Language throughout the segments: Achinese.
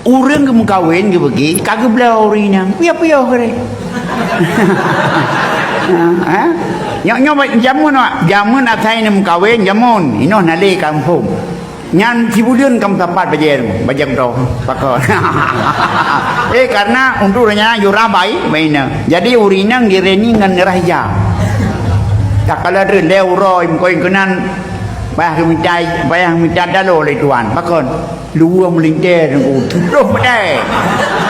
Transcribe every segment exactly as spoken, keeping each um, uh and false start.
Ureuëng geumeukawen geupeugah ka geubloe ureuëng inong, piôh-piôh keu deh. Ha? Nyoe, nyoe jameun, Wak. Jameun asai neumeukawen, jameun. Inoe na lé kampông. Nyan sibuleuen ka meusapat bajée, bajée keudroe. Pakon? Eh, karena untuk ureuëng nyan jurah bai, bai inong. Jadi ureuëng inong direni ngon rah ija. Tak kala lé uroe meukawen keunan, payah geumita, payah geumita daloe lé tuan. Pakon? Luwah meulintèe teungku, tutoh meudai.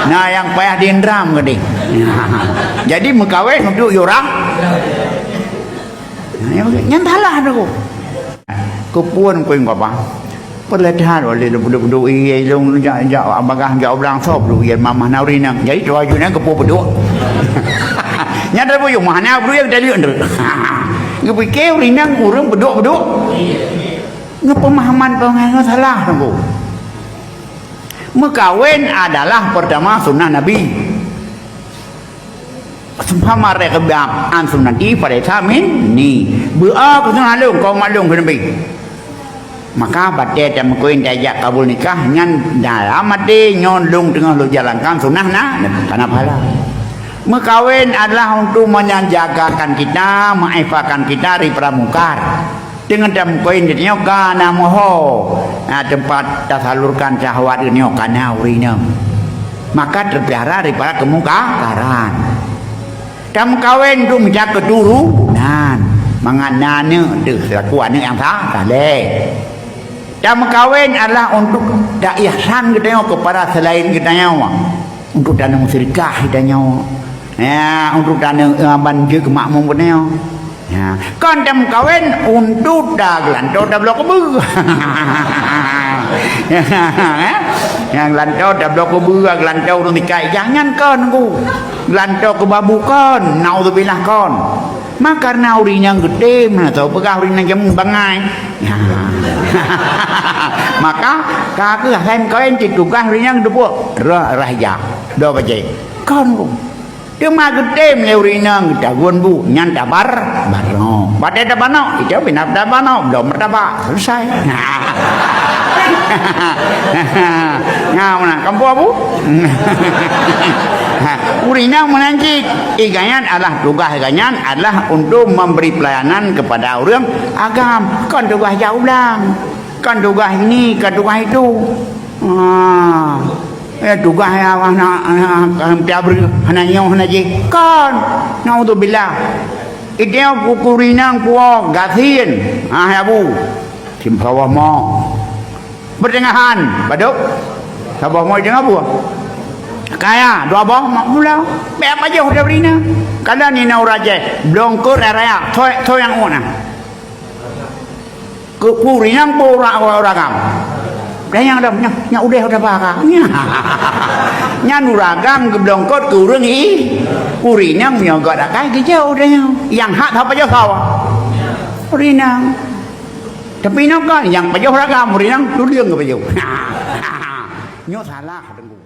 Na nyang payah diendram keudeh. Jadi meukawen untuk yurah. Nyan salah teungku. Keupeue keu gobnyan? Peuleueh that oleh lôn peuduek-peuduek ié lôn jak, jak bagah jak u blang sob lôn ié mamah na ureuëng inong. Jadi tuha jeuet nyan keupeue peuduek. Nyan dah buyueng mah na peuduek ié tadi. Geupike ureuëng inong ureuëng peuduek-peuduek. Ngon pemahaman, pemahaman salah teungku. Meukawen adalah pertama sunnah Nabi. Seumpama rhakeubiam an sunnati falaisa minni. Beu-o keu sunnah lôn, kaum lôn keu Nabi. Maka batée tameukawen tajak kabul nikah nyan dalam até nyoe lôn teungoh lôn jalankan sunnah na, kana pahala. Meukawen adalah untuk menjagakan kita, mengifakan kita dari para mungkar. Deungon tameukawen geutanyoe ka na meuho, na teumpat tasalurkan syahwat geutanyoe ka na ureuëng inong. Maka teupiara daripada keumungkaran. Tameukawen untuk mita keuturonan, mangat na aneuëk teuh seulaku aneuëk nyang sa-, saleh. Tameukawen adalah untuk ta ihsan geutanyoe kepada selain geutanyoe. Untuk taneueng seudeukah geutanyoe. Ya, untuk taneueng, eh, ban jeuet keu makmum geutanyoe. Ya, kon tameukawen untuk ta geulantoe tabloe keubeue. Ya, geulantoe tabloe keubeue, geulantoe ureuëng ikat ijah nyan kon, Teungku. Geulantoe keu babu kon, naudzubillah kon. Maka na ureuëng nyang geutem, na tau peugah ureuëng nyang jameun bangai. Ya. Maka ka keuh asai meukawen cit tugaih ureuëng nyang teupeue rah, rah ija, dua bajée. Kon, Teungku. Teuma geutem lé ureuëng inong geutagun bu, nyan tabar, barnok. Batée tabarnok, itu bina tabarnok, bloe martabak, selesai. Nah, meunan kampung bu. Ureuëng inong meunan cit, iganyan adalah tugaih iganyan adalah untuk memberi pelayanan kepada ureuëng agam, kon tugaih jak u blang, kon tugaih ini, kon tugaih itu. Ah. Eh, tugaih awak na, na, na, hana nyoe, hana jih. Kon. Naudzubillah. Idéh ku-, kurinang kuwoe gasien. Ah, ya bu. Sim sawah mo. Pertengahan, padub. Sawah mo tengah buah. Kaya, dua boh, mak pula. Biar apa jauh dari na. Kadang ni na urajai. Belum kur raya. Soe, soe nyang una. Keu kurinang po ura-, ura-, uragam. Dayang dam, nyan, nyan udeh udah baka. Nyan uragam geublongkot keu ureuëng i. Kurinang meunyoe gak dakai geujok dayang. Nyang hak haba pajoh sawa. Kurinang. Tapi nyoe kan, nyang pajoh uragam, kurinang tudeung geupajoh. Nyoe salah, Teungku.